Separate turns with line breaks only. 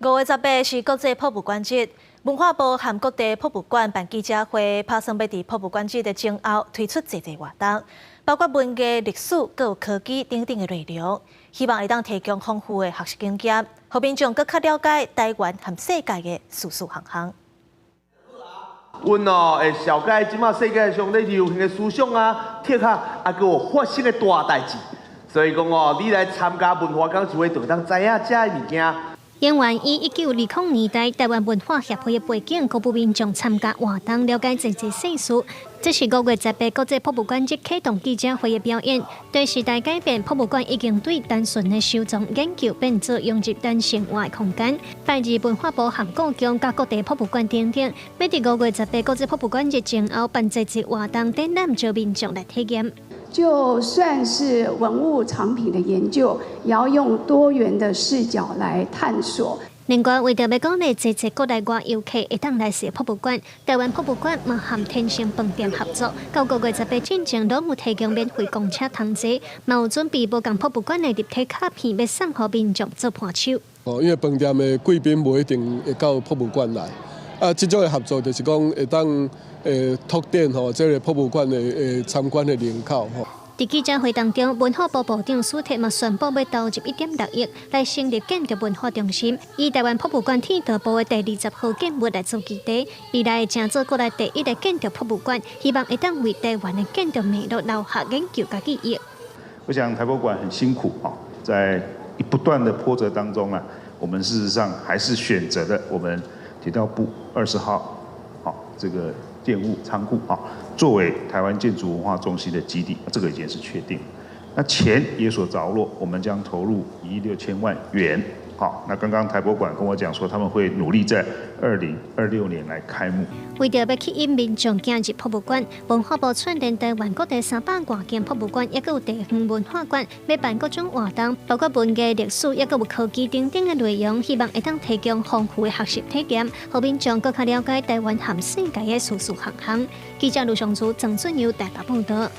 5月18是國際博物館日，文化部和各地博物館辦記者會，拍算欲佇博物館日的前後推出濟濟活動，包括文藝、歷史、閣有科技等等的內容，希望會當提供豐富的學習經驗，予民眾閣較了解台灣和世界的事事項項。
阮哦會紹介這馬世界上咧流行的思想啊、哲學，啊，閣有發生的大代誌。所以講哦，你來參加文化講座會，就會當知影這个物件。
演員以1920年代台灣文化協會的背景，鼓舞民眾參加活動，了解濟濟世事。這是5月18國際博物館日啟動記者會的表演。對時代改變，博物館已經對單純的收藏研究變做融入咱生活的空間。拜二文化部和故宮佮各地博物館等等，欲佇五月十八國際博物館日前後辦濟濟活動，展覽，招民眾來體驗。
就算是文物藏品的研究，也要用多元的視角來探索。
另外，為著欲鼓勵濟濟國內外遊客會當來踅博物館，台灣博物館嘛和天成飯店合作，到5月18進前攏有提供免費公車通坐，嘛有準備無仝博物館的立體卡片，欲送予民眾做伴手。
哦，因為飯店的貴賓無一定會到博物館來，啊，這種的合作就是講會當拓展吼，這个博物館的參觀的人口吼。
佇記者會當中，文化部部長蘇鐵嘛宣布欲投入1.6億來成立建築文化中心，以台灣博物館鐵道部的第20號建物來做基地，未來會成做國內第一个建築博物館，希望會當為台灣的建築脈絡留下研究佮記憶。
我想台博館很辛苦啊，在不斷的波折當中啊，我們事實上還是選擇了我們鐵道部20號，好這個建物倉庫啊，作為台灣建築文化中心的基地，這個已經是確定。那錢也所着落，我們將投入1億6千萬元。好，那剛剛台博館跟我講說，他們會努力在2026年來開幕。
為著欲吸引民眾行入博物館，文化部串聯台灣各地300外間博物館，抑閣有地方文化館，欲辦各種活動，包括文藝、歷史，抑閣有科技等等的內容，希望會當提供豐富的學習體驗，予民眾閣較了解台灣和世界的事事項項。記者盧尚祖、曾俊佑台北報道。